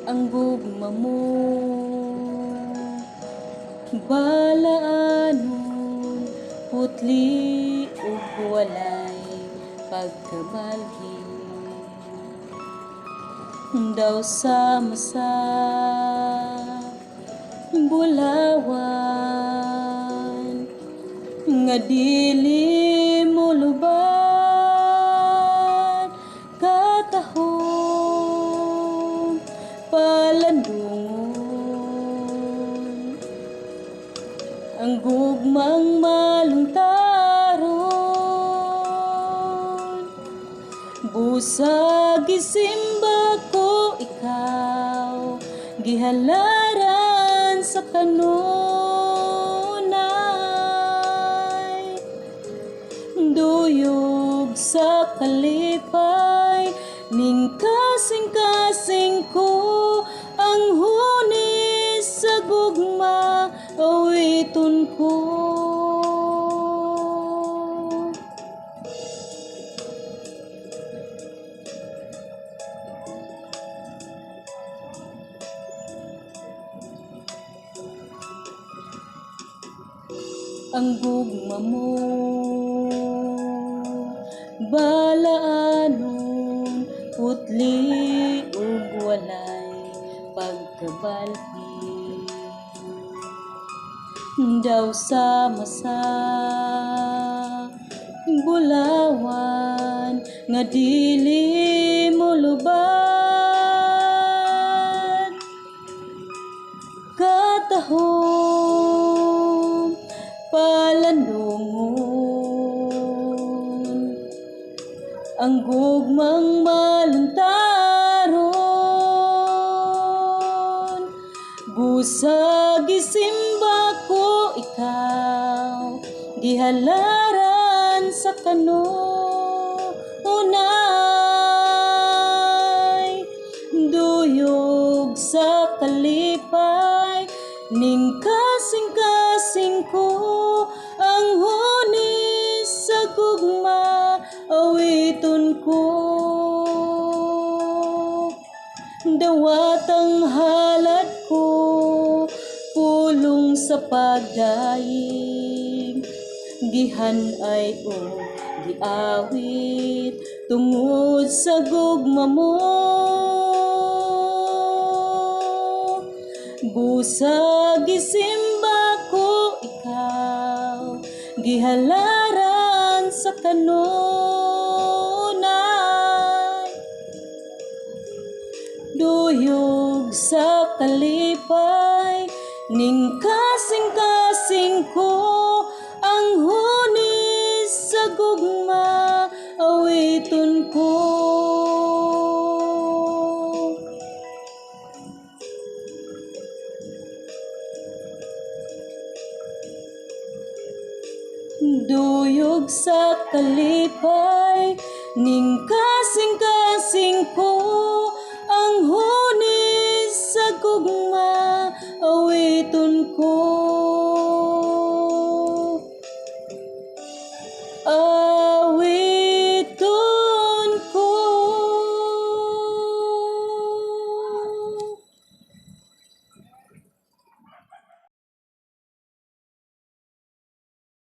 Ang gugma mo, balaanon, putli ug walay pagkabalhin. Daw sama sa bulawan nga dili molubad, katahom, palandungon. Ang gugmang maluntaron. Busag gisimba ko ikaw, gihalaran sa kanunay. Duyog sa kalipay ning kasing-kasing ko, ang huni sa gugma awiton ko. Ang gugma mo, balaanon, putli ug walay pagkabalhin. Daw sama sa bulawan nga dili molubad, katahom, palandungon. Ang gugmang maluntaron. Busag gisimba ko ikaw, gihalaran sa kanunay. Duyog sa kalipay ning kasing-kasing ko, ang huni sa gugma awiton ko. Dawatang halad ko pulong sa pagdaig, gihan-ay og giawit tungod sa gugma mo. Busag gisimba ko ikaw, gihalaran sa kanunay. Duyog sa kalipay ning kasing-kasing ko, ang huni sa gugma awiton ko. Duyog sa kalipay ning kasing-kasing ko.